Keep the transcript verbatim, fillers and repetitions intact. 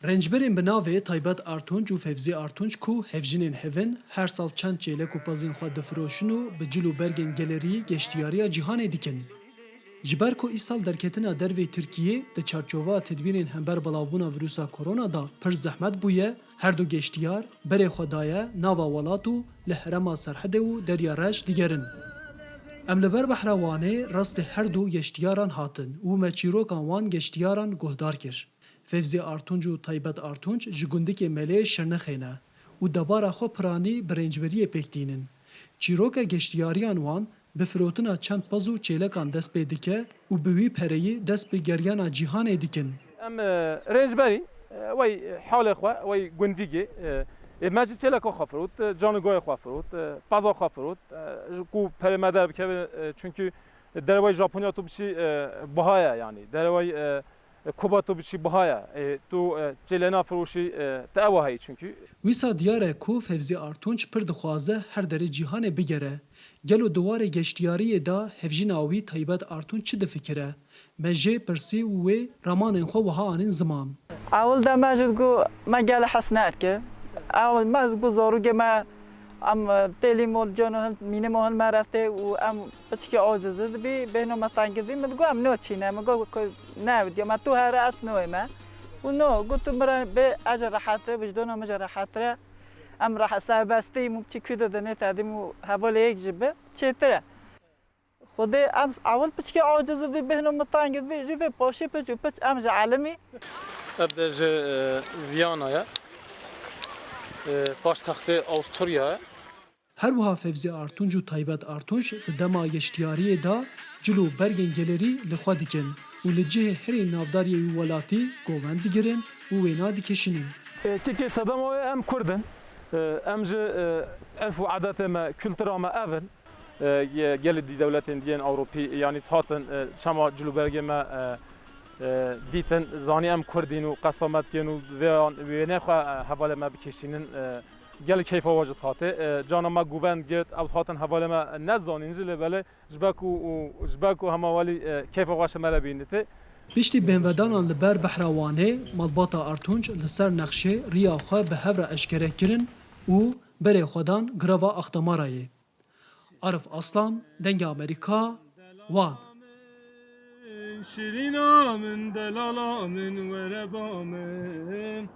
Rêncberên bi navê Taybet Artunç û Fevzî Artunç ku hevjinên hev in, her sal çend çêlek û pezên xwe difiroşin û bi cil û bergên gelerî geştiyariya cîhanê dikin. Ji ber ku îsal derketina derveyî Tirkiyê di çarçoveya tedbîrên hember belavbûna vîrusa korona de pir zehmet bûye, her du geştiyar berê xwe daye nava welat û li herêma Serhedê û Derya Reş digerin. Em li ber behra Wanê rastê her du geştiyaran hatin û me çîroka wan geştiyaran guhdar kir. Fevzî Artunc û Taybet Artunc ji gundikê Meleyê Şirnexê ne û debara xwe piranî bi rêncberiyê pêk tînin. Çîroka geştiyariyan wan bi firotina çend pez û çêlekan dest pê dike û bi wî pereyî dest bi geryana cîhanê dikin. Em, e, rêncberî, e, wey halê xwe, wey gundîgê, e, ê me jî çêleka xwe firot, e, canigoyê xwe firot, e, peza xwe firot, e, ku perê me derbikeve, e, çunkî derewey Japonya tu biçî, e, biha ye, yanî derewey, e, Kuba tu biçî biha ye. E, tu, e, çêlê nafiroşî, e, te ewa heyî çunkî. Wisa diyar e ku Fevzî Artunç pir dixwaze her derê cîhanê bigere. Gelo di warê geştiyariyê de hevjîna wî Taybet Artunç çi difikire? Me jê pirsî û wê ramanên xwe wiha anîn ziman. Ewil de me jî digot me gelek hez nedikir. Ewil me digot zarokê me em têlî mol cano hin mînê mo hin me reftê û em piçikê acizî dibî, bêhno me tengî dibî. Min digot em no çîne. Min got ku ne diya me tu here ez noyê me. Û no, got tu min re bê ez jî rehetir, wijdana min jî rehetir e. Em rehet serbestî, min çi kû de dinê tedim û hevalê yek jî bi çêtir e. Xwedê em ewil piçkê aciz dibî, bêhno min tengî dibî, jî vê paşî piç û piç em ji elimî. Ev de ji, e, Viyana ye. E, paştextê Awusturya ye. Her wiha Fevzî Artunc û Taybet Artunc di dema geştiyariyê de cil û bergên gelerî li xwe dikin û li cihê herî navdar yê wî welatî govend digirin û wêna dikişînin. E, kekê sedema wê em Kurd in. E, em ji, e, erf û edetê me, kultura me ev in. E, ye-, gelê dî dewletên diyên Ewropî, yanî hatin, e, çema cilûbergê me, e, e, dîtin, zanî em Kurdîn û qesta me dikên û vê an wênê xwe, e, hevalê me bikişînin, e, gelek keyfa we ji hatê. E, cana me govend girt, ew hatin hevalê me nezanîn jî lê belê ji ber ku û ji ber ku hema welî, e, keyfa xwe ji me re bînitê. Piştî bêhnvedanan li ber behra Wanê, malbata Artunc li ser nexşê riya xwe bi hev re eşkere kirin û berê xwe dan girava Axtamarayê. Arif Aslan, Dengê Amerîka, Wan. Şirîna min, delala min, were ba min.